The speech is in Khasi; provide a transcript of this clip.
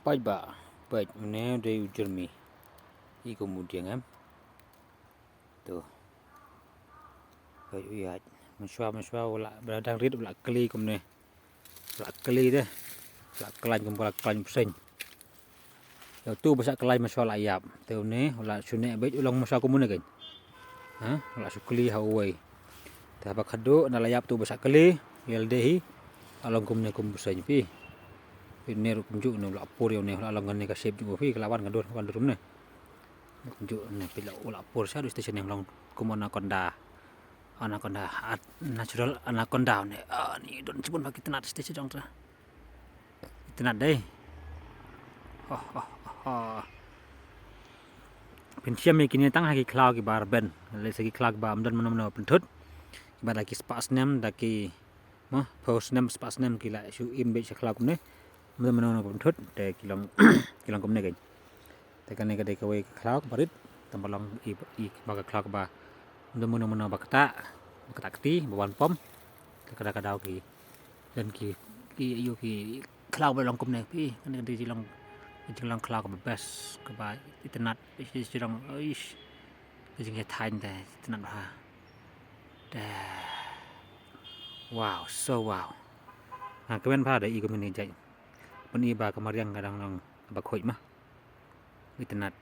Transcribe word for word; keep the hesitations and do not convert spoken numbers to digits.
Peit ba, peit, une dei u jyrmi. I kum u dieng em. To. Peit u ïaid. Mynshuwa, mynshuwa u la, ba dang rit u la kli kumne. U la kli de. U la khlaiñ kum ba la khlaiñ bseiñ. Ïa utu ba shah khlaiñ mynshuwa la ïap. Te une u la shu neh beit u long mynshuwa kum une kein. Ha? U la shu kli ha uwei. Te haba khadduh na la ïap utu ba shah kli, ïa lade hi. La long kumne kum bseiñ phi. Phi ne ruh kumjuh ne u la pur ïa une u la long kane ka shape jong u phi, ka la wan ka dur, wan dur kumne. Kumjuh ne phi la u la pur sha u station ne u long kum anaconda. Anaconda, at-, natural anaconda ne. Ah, ni don shibun ba ki itynnad station jong ta. Itynnad dei. Ho, ho, ho, ho. Pynshitom ïa kine tang ha ki khlaw kiba rben. Lehse ki khlaw kiba ym don mano mano pynthut. Kiba da ki spah snem, da ki, mo, phew snem, spah snem ki la shu im beit sha khlaw kumne. Ym don mano mano pynthut, te ki long, ki long kumne kein. Te kane ka dei kawei ka khlaw kaba rit, tang ba long i, i, ba ka khlaw kaba ym don mano mano ba ktah, ba ktah kti, ba wan pom. Te ka da ka daw ki, don ki, ki, ïoh ki khlaw ba long kumne phi, kane ka dei jinglong, jinglong khlaw kaba best, kaba itynnad, ish, ish, jinglong, ish, ka jingïathaiñ te, itynnad bha. Te, wow, so wow. Nga kmen bha da i kumne jait. Ban i ba ka mariang ka dang long ba khuid ma. Itynnad.